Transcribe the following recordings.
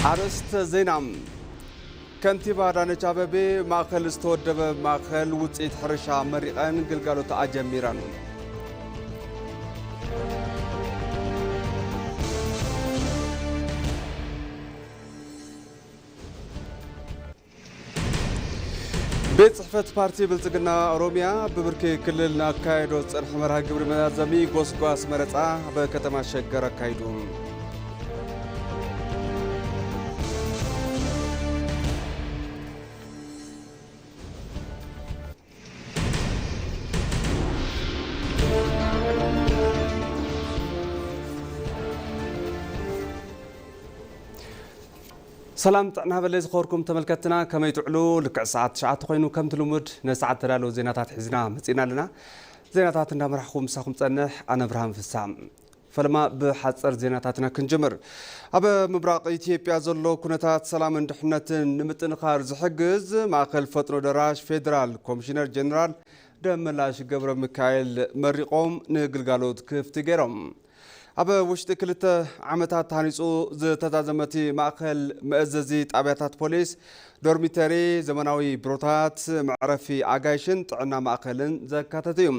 ኣርእስተ ዜና። ከንቲባ ኣዳነች ኣበቤ ማእኸል ዝተወደበ ማእኸል ውፅኢት ሕርሻ መሪቐን ግልጋሎት ኣጀሚረን። ቤት ጽሕፈት ፓርቲ ብልጽግና ኦሮሚያ ብብርኪ ክልል ንኣካየዶ ዝጸንሐ መርሃ ግብሪ መዛዘሚ ጎስጓስ መረጻ ኣብ ከተማ ሸገር ኣካይዱ። ሰላም ጥዕና በለይ ዝኸበርኩም ተመልከትና፣ ከመይ ትውዕሉ? ልክዕ ሰዓት ትሽዓተ ኮይኑ ከምቲ ልሙድ ነሰዓት ተዳለዉ ዜናታት ሒዝና መጺእና ኣለና። ዜናታት እንዳመራሕኹ ምሳኹም ጸንሕ ኣነ ብርሃን ፍሳ። ፈለማ ብሓጸር ዜናታትና ክንጅምር። ኣብ ምብራቕ ኢትዮጵያ ዘሎ ኩነታት ሰላምን ድሕነትን ንምጥንኻር ዝሕግዝ ማእከል ፈጥኖ ደራሽ ፌደራል ኮሚሽነር ጀነራል ደመላሽ ገብረ ሚካኤል መሪቖም ንግልጋሎት ክፍቲ ገይሮም። ኣብ ውሽጢ ክልተ ዓመታት ተሃኒጹ ዝተዛዘመ እቲ ማእከል መእዘዚ ጣብያታት ፖሊስ፣ ዶርሚተሪ፣ ዘመናዊ ቢሮታት፣ መዕረፊ ኣጋይሽን ጥዕና ማእከልን ዘካተተ እዩ።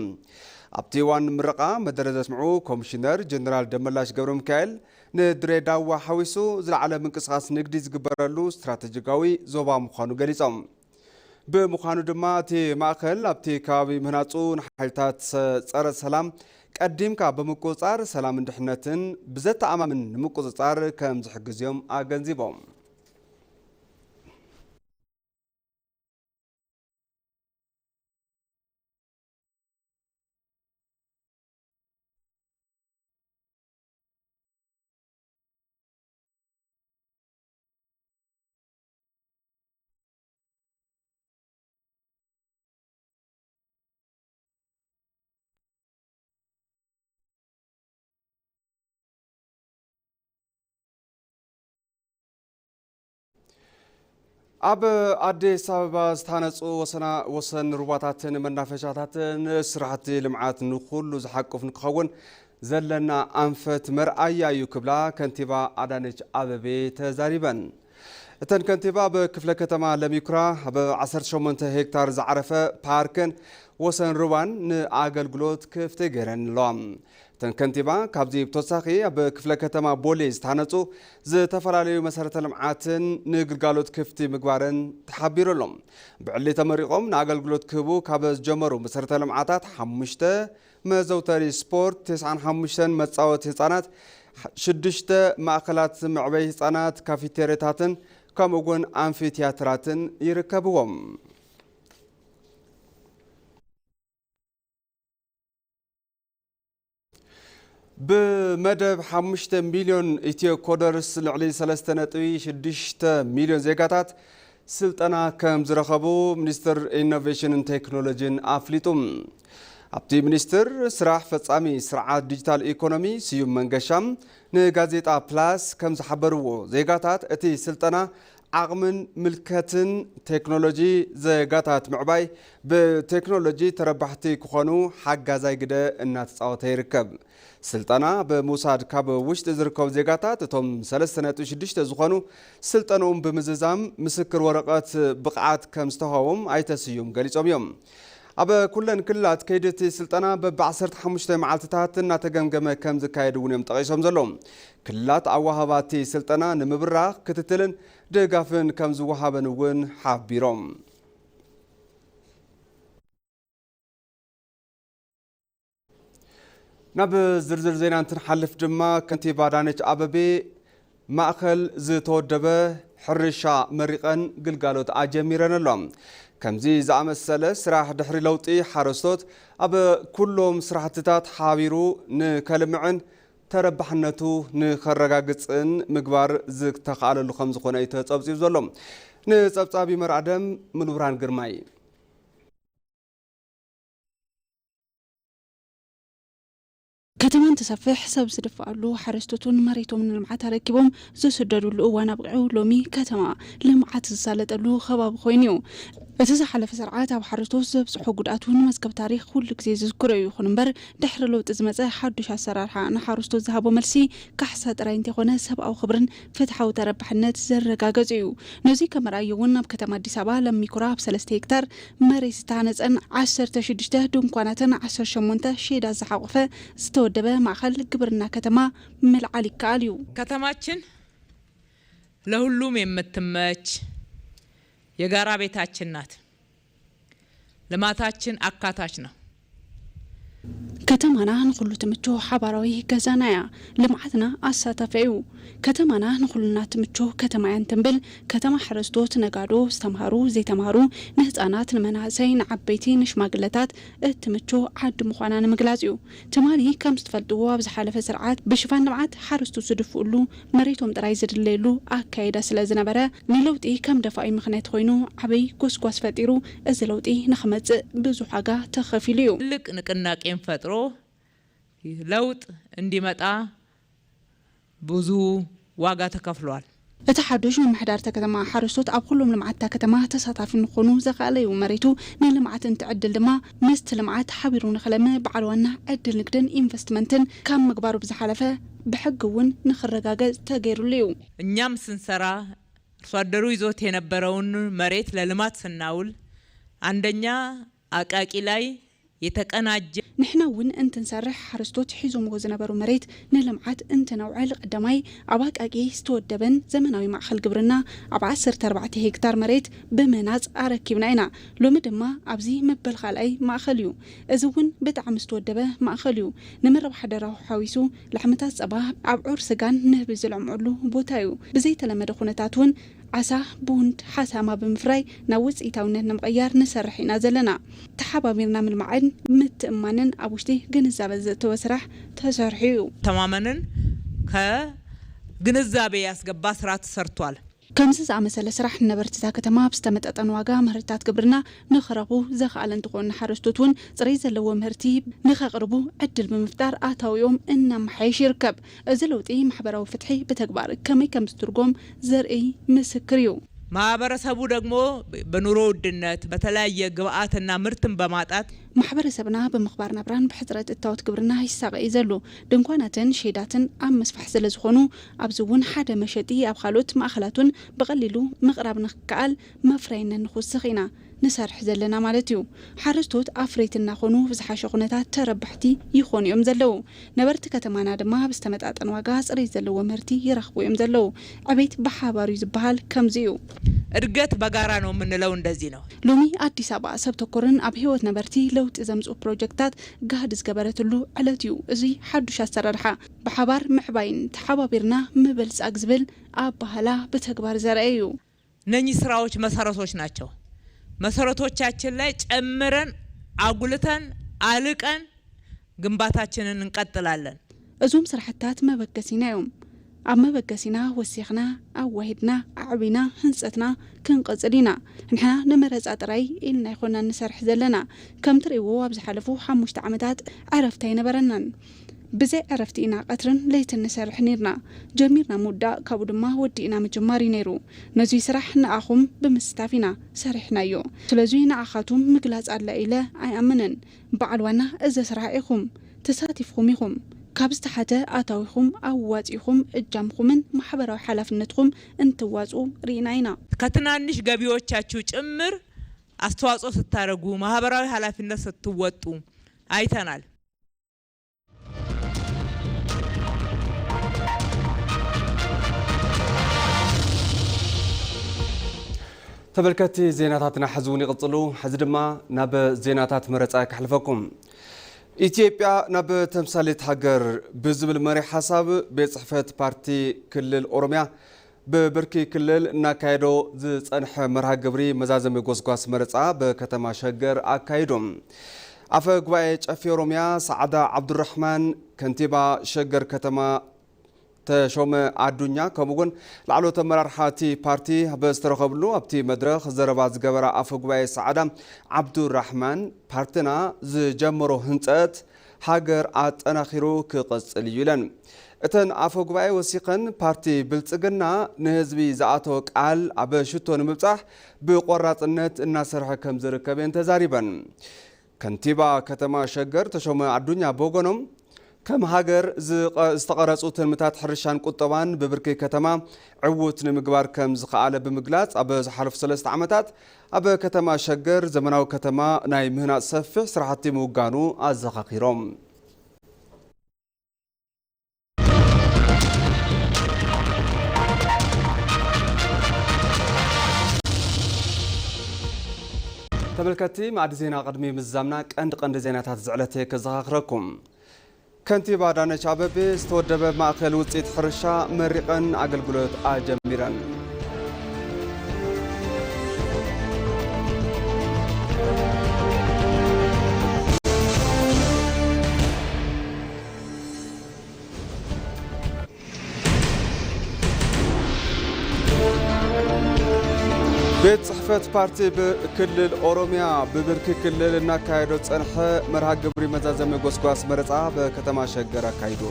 ኣብቲ እዋን ምረቓ መደረ ዘስምዑ ኮሚሽነር ጀነራል ደመላሽ ገብረ ሚካኤል፣ ንድሬዳዋ ሓዊሱ ዝለዓለ ምንቅስቓስ ንግዲ ዝግበረሉ ስትራቴጂካዊ ዞባ ምዃኑ ገሊጾም። ብምዃኑ ድማ እቲ ማእከል ኣብቲ ከባቢ ምህናጹ ንሓይልታት ሰ-፣ ጸረ ሰላም ቀዲምካ ብምቁጽጻር ሰላምን ድሕነትን ብዘተኣማምን ንምቁጽጻር ከም ዝሕግዝ እዮም ኣገንዚቦም። ኣብ ኣዲስ ኣበባ ዝተሃነፁ ወሰና-፣ ወሰን ሩባታትን መናፈሻታትን ስራሕቲ ልምዓት ንኩሉ ዝሓቁፍ ንክኸውን ዘለና ኣንፈት መርኣያ እዩ ክብላ ከንቲባ ኣዳነች ኣበቤ ተዛሪበን። እተን ከንቲባ ኣብ ክፍለ ከተማ ለሚኩራ ኣብ ዓሰርተ ሸሞንተ ሄክታር ዝዓረፈ ፓርክን ወሰን ሩባን ንኣገልግሎት ክፍቲ ገይረን ኣለዋ። እተን ከንቲባ ካብዚ ብተወሳኺ ኣብ ክፍለ ከተማ ቦሌ ዝተሃነፁ ዝተፈላለዩ መሰረተ ልምዓትን ንግልጋሎት ክፍቲ ምግባርን ተሓቢሩ ኣሎ። ብዕሊ ተመሪቖም ንኣገልግሎት ክህቡ ካብ ዝጀመሩ መሰረተ ልምዓታት ሓሙሽተ መዘውተሪ ስፖርት፣ ተስዓን ሓሙሽተን መጻወቲ ህጻናት፣ ሽዱሽተ ማእከላት መዕበይ ህጻናት፣ ካፌቴሪያታትን ከምኡ እውን ኣምፊ ቲያትራትን ይርከብዎም። ብመደብ ሓሙሽተ ሚልዮን ኢትዮ ኮደርስ ልዕሊ ሰለስተ ነጥቢ ሽዱሽተ ሚልዮን ዜጋታት ስልጠና ከም ዝረኸቡ ሚኒስትር ኢኖቬሽንን ቴክኖሎጂን ኣፍሊጡ። ኣብቲ ሚኒስትር ስራሕ ፈጻሚ ስርዓት ዲጂታል ኢኮኖሚ ስዩም መንገሻ ንጋዜጣ ፕላስ ከም ዝሓበርዎ፣ ዜጋታት እቲ ስልጠና ዓቕምን ምልከትን ቴክኖሎጂ ዜጋታት ምዕባይ፣ ብቴክኖሎጂ ተረባሕቲ ክኾኑ ሓጋዛይ ግደ እናተፃወተ ይርከብ። ስልጠና ብምውሳድ ካብ ውሽጢ ዝርከቡ ዜጋታት እቶም ሰለስተ ነጥቢ ሽዱሽተ ዝኾኑ ስልጠንኦም ብምዝዛም ምስክር ወረቐት ብቕዓት ከም ዝተዋህቦም ኣይተ ስዩም ገሊጾም እዮም። ኣብ ኩለን ክልላት ከይዲ እቲ ስልጠና በቢ ዓሰርተ ሓሙሽተ መዓልትታት እናተገምገመ ከም ዝካየድ እውን እዮም ጠቒሶም ዘለዉ። ክልላት ኣወሃባቲ ስልጠና ንምብራኽ ክትትልን ድጋፍን ከም ዝወሃበን እውን ሓቢሮም። ናብ ዝርዝር ዜና እንትንሓልፍ ድማ፣ ከንቲባ ኣዳነች ኣበቤ ማእኸል ዝተወደበ ሕርሻ መሪቐን ግልጋሎት ኣጀሚረን ኣሎ። ከምዚ ዝኣመሰለ ስራሕ ድሕሪ ለውጢ ሓረስቶት ኣብ ኩሎም ስራሕትታት ሓቢሩ ንከልምዕን ተረባሕነቱ ንኸረጋግጽን ምግባር ዝተኻእለሉ ከም ዝኾነ እዩ ተጸብጺቡ ዘሎ። ንጸብጻብ ይመር ኣደም፣ ሙሉብርሃን ግርማይ። ከተማ ትሰፍሕ ሰብ ዝድፍኣሉ ሓረስቶትን መሬቶም ንልምዓት ኣረኪቦም ዝስደዱሉ እዋን ኣብቂዑ ሎሚ ከተማ ልምዓት ዝሳለጠሉ ከባቢ ኮይኑ እዩ። እቲ ዝሓለፈ ስርዓት ኣብ ሓረስቶት ዘብፅሖ ጉድኣት እውን መዝገብ ታሪክ ኩሉ ግዜ ዝዝክሮ እዩ። ይኹን እምበር ድሕሪ ለውጢ ዝመፀ ሓዱሽ ኣሰራርሓ ንሓረስቶት ዝሃቦ መልሲ ካሕሳ ጥራይ እንተይኮነ ሰብኣዊ ክብርን ፍትሓዊ ተረባሕነት ዘረጋገፅ እዩ። ነዚ ከም መርኣዮ እውን ኣብ ከተማ ኣዲስ ኣበባ ለሚኩራ ኣብ ሰለስተ ሄክታር መሬት ዝተሃነፀን ዓሰርተ ሽዱሽተ ድንኳናትን ዓሰርተ ሸሞንተ ሼዳት ዝሓቆፈ ዝተወደበ ማእኸል ግብርና ከተማ ምልዓል ይከኣል እዩ። ከተማችን ለሁሉም የምትመች የጋራ ቤታችን ናት። ልማታችን አካታች ነው። ከተማና ንኹሉ ትምቹ ሓባራዊ ገዛና እያ። ልምዓትና ኣሳታፊ እዩ። ከተማና ንኹልና ትምቹ ከተማ እያ እንትንብል ከተማ ሓረስቶት፣ ነጋዶ፣ ዝተምሃሩ፣ ዘይተምሃሩ፣ ንህፃናት፣ ንመናእሰይ፣ ንዓበይቲ፣ ንሽማግለታት እትምቹ ዓዲ ምዃና ንምግላፅ እዩ። ትማሊ ከም ዝትፈልጥዎ ኣብ ዝሓለፈ ስርዓት ብሽፋን ልምዓት ሓረስቶት ዝድፍኡሉ መሬቶም ጥራይ ዝድለየሉ ኣካይዳ ስለ ዝነበረ ንለውጢ ከም ደፋኢ ምኽንያት ኮይኑ ዓብይ ጎስጓስ ፈጢሩ። እዚ ለውጢ ንኽመፅእ ብዙሕ ዋጋ ተኸፊሉ እዩ። ትልቅ ንቅናቄን ፈጥሮ ለውጥ እንዲመጣ ብዙ ዋጋ ተከፍሏል። እቲ ሓዱሽ ምምሕዳር እታ ከተማ ሓረስቶት ኣብ ኩሎም ልምዓት እታ ከተማ ተሳታፊ ንኾኑ ዘኽኣለ እዩ። መሬቱ ንልምዓት እንትዕድል ድማ ምስቲ ልምዓት ሓቢሩ ንኽለምዕ በዓል ዋና ዕድል ንግድን ኢንቨስትመንትን ካብ ምግባሩ ብዝሓለፈ ብሕጊ እውን ንኽረጋገፅ ተገይሩሉ እዩ። እኛም ስንሰራ አርሶ አደሩ ይዞት የነበረውን መሬት ለልማት ስናውል አንደኛ አቃቂ ላይ የተቀናጀ ንሕና እውን እንትንሰርሕ ሓረስቶት ሒዞምዎ ዝነበሩ መሬት ንልምዓት እንትነውዕል ቀዳማይ ኣብ ኣቃቂ ዝተወደበን ዘመናዊ ማእኸል ግብርና ኣብ ዓሰርተ ኣርባዕተ ሄክታር መሬት ብምህናፅ ኣረኪብና ኢና። ሎሚ ድማ ኣብዚ መበል ካልኣይ ማእኸል እዩ። እዚ እውን ብጣዕሚ ዝተወደበ ማእኸል እዩ። ንምርባሕ ደራሁ ሓዊሱ ላሕምታት ፀባ፣ ኣብዑር ስጋን ንህቢ ዝለምዕሉ ቦታ እዩ። ብዘይተለመደ ኩነታት እውን ዓሳ፣ ቡን፣ ሓሳማ ብምፍራይ ናብ ውፅኢታውነት ንምቕያር ንሰርሕ ኢና ዘለና። ተሓባቢርና ምልማዕን ምትእምማንን ኣብ ውሽጢ ግንዛበ ዘእተወ ስራሕ ተሰርሑ እዩ። ተማመንን ከግንዛቤ ያስገባ ስራ ተሰርቷል። ከምዚ ዝኣመሰለ ስራሕ ንነበርቲ እታ ከተማ ብዝተመጣጠነ ዋጋ ምህርትታት ግብርና ንኽረኽቡ ዘኽኣለ እንትኾን ንሓረስቶት እውን ፅሬት ዘለዎ ምህርቲ ንኸቕርቡ ዕድል ብምፍጣር ኣታዊኦም እናመሓየሽ ይርከብ። እዚ ለውጢ ማሕበራዊ ፍትሒ ብተግባር ከመይ ከም ዝትርጎም ዘርኢ ምስክር እዩ። ማህበረሰቡ ደግሞ በኑሮ ውድነት በተለያየ ግብአትና ምርትን በማጣት ማሕበረሰብና ብምኽባር ናብራን ብሕፅረት እታወት ግብርና ይሳቐ እዩ ዘሎ። ድንኳናትን ሼዳትን ኣብ ምስፋሕ ስለ ዝኾኑ ኣብዚ እውን ሓደ መሸጢ ኣብ ካልኦት ማእኸላት እውን ብቐሊሉ ምቕራብ ንክከኣል መፍረይነት ንኽውስኽ ኢና ንሰርሕ ዘለና ማለት እዩ። ሓረስቶት ኣፍረይቲ እናኾኑ ብዝሓሸ ኩነታት ተረባሕቲ ይኾኑ እዮም ዘለዉ። ነበርቲ ከተማና ድማ ብዝተመጣጠን ዋጋ ፅሬት ዘለዎ ምህርቲ ይረኽቡ እዮም ዘለዉ። ዕቤት ብሓባር እዩ ዝበሃል ከምዚ እዩ። እድገት በጋራ ነው የምንለው እንደዚህ ነው። ሎሚ ኣዲስ ኣበባ ሰብ ተኮርን ኣብ ህይወት ነበርቲ ለውጢ ዘምፅኡ ፕሮጀክታት ጋህዲ ዝገበረትሉ ዕለት እዩ። እዚ ሓዱሽ ኣሰራርሓ ብሓባር ምዕባይን ተሓባቢርና ምብልፃግ ዝብል ኣባህላ ብተግባር ዘርአ እዩ። እነኚህ ስራዎች መሰረቶች ናቸው። መሰረቶቻችን ላይ ጨምረን አጉልተን አልቀን ግንባታችንን እንቀጥላለን። እዞም ስራሕታት መበገሲና እዮም። ኣብ መበገሲና ወሲኽና ኣዋሂድና ኣዕቢና ህንፀትና ክንቕፅል ኢና። ንሕና ንመረፃ ጥራይ ኢልና ኣይኮናን ንሰርሕ ዘለና። ከም ትርእይዎ ኣብ ዝሓለፉ ሓሙሽተ ዓመታት ዕረፍቲ ኣይነበረናን። ብዘይ ዕረፍቲ ኢና ቀትርን ለይትን ንሰርሕ ነይርና። ጀሚርና ምውዳእ ካብኡ ድማ ወዲእና ምጅማር እዩ ነይሩ። ነዙይ ስራሕ ንኣኹም ብምስታፍ ኢና ሰሪሕናዮ። ስለዙይ ንኣኻቱም ምግላፅ ኣለ ኢለ ኣይኣምንን። በዓል ዋና እዚ ስራሕ ኢኹም፣ ተሳቲፍኹም ኢኹም። ካብ ዝተሓተ ኣታዊኹም ኣዋፂኹም እጃምኹምን ማሕበራዊ ሓላፍነትኹም እንትዋፅኡ ርኢና ኢና። ከትናንሽ ገቢዎቻችሁ ጭምር አስተዋጽኦ ስታደርጉ ማህበራዊ ኃላፊነት ስትወጡ አይተናል። ተመልከቲ ዜናታትና ሕዚ እውን ይቕጽሉ። ሕዚ ድማ ናብ ዜናታት መረጻ ከሕልፈኩም። ኢትዮጵያ ናብ ተምሳሌት ሃገር ብዝብል መሪ ሓሳብ ቤት ጽሕፈት ፓርቲ ክልል ኦሮሚያ ብብርኪ ክልል እናካየዶ ዝጸንሐ መርሃ ግብሪ መዛዘሚ ጎስጓስ መረጻ ብከተማ ሸገር ኣካይዶም። ኣፈ ጉባኤ ጨፌ ኦሮሚያ ሰዓዳ ዓብዱራሕማን፣ ከንቲባ ሸገር ከተማ ተሾመ ኣዱኛ ከምኡ እውን ላዕለዎት ኣመራርሓ እቲ ፓርቲ ኣብ ዝተረኸብሉ ኣብቲ መድረኽ ዘረባ ዝገበራ ኣፈ ጉባኤ ሰዓዳ ዓብዱራሕማን፣ ፓርትና ዝጀመሮ ህንፀት ሃገር ኣጠናኺሩ ክቕጽል እዩ ኢለን። እተን ኣፈ ጉባኤ ወሲኸን፣ ፓርቲ ብልጽግና ንህዝቢ ዝኣተወ ቃል ኣብ ሽቶ ንምብጻሕ ብቆራጽነት እናሰርሐ ከም ዝርከብ እየን ተዛሪበን። ከንቲባ ከተማ ሸገር ተሾመ ኣዱኛ ብወገኖም፣ ከም ሃገር ዝቐ-፣ ዝተቐረጹ ትልምታት ሕርሻን ቁጠባን ብብርኪ ከተማ ዕዉት ንምግባር ከም ዝኸኣለ ብምግላጽ፣ ኣብ ዝሓለፉ ሰለስተ ዓመታት ኣብ ከተማ ሸገር ዘመናዊ ከተማ ናይ ምህናጽ ሰፊሕ ስራሕቲ ምውጋኑ ኣዘኻኺሮም። ተመልከትቲ፣ ማዕዲ ዜና ቅድሚ ምዝዛምና ቀንዲ ቀንዲ ዜናታት ዝዕለተ ከዘኻኽረኩም። ከንቲባ ኣዳነች ኣበቤ ዝተወደበ ማእከል ውፅኢት ሕርሻ መሪቐን ኣገልግሎት ኣጀሚረን። ቤት ጽሕፈት ፓርቲ ብክልል ኦሮሚያ ብብርኪ ክልል እናካየዶ ዝጸንሐ መርሃ ግብሪ መዛዘሚ ጎስጓስ መረጻ በከተማ ሸገር ኣካይዱ።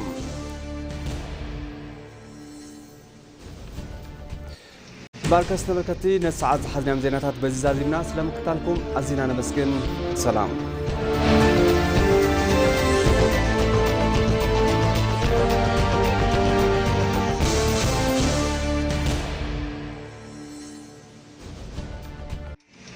ባርከስ ተመልከትቲ፣ ነቲ ሰዓት ዝሓዝናዮም ዜናታት በዚ ዛዚምና። ስለ ምክታልኩም ኣዚና ነመስግን። ሰላም።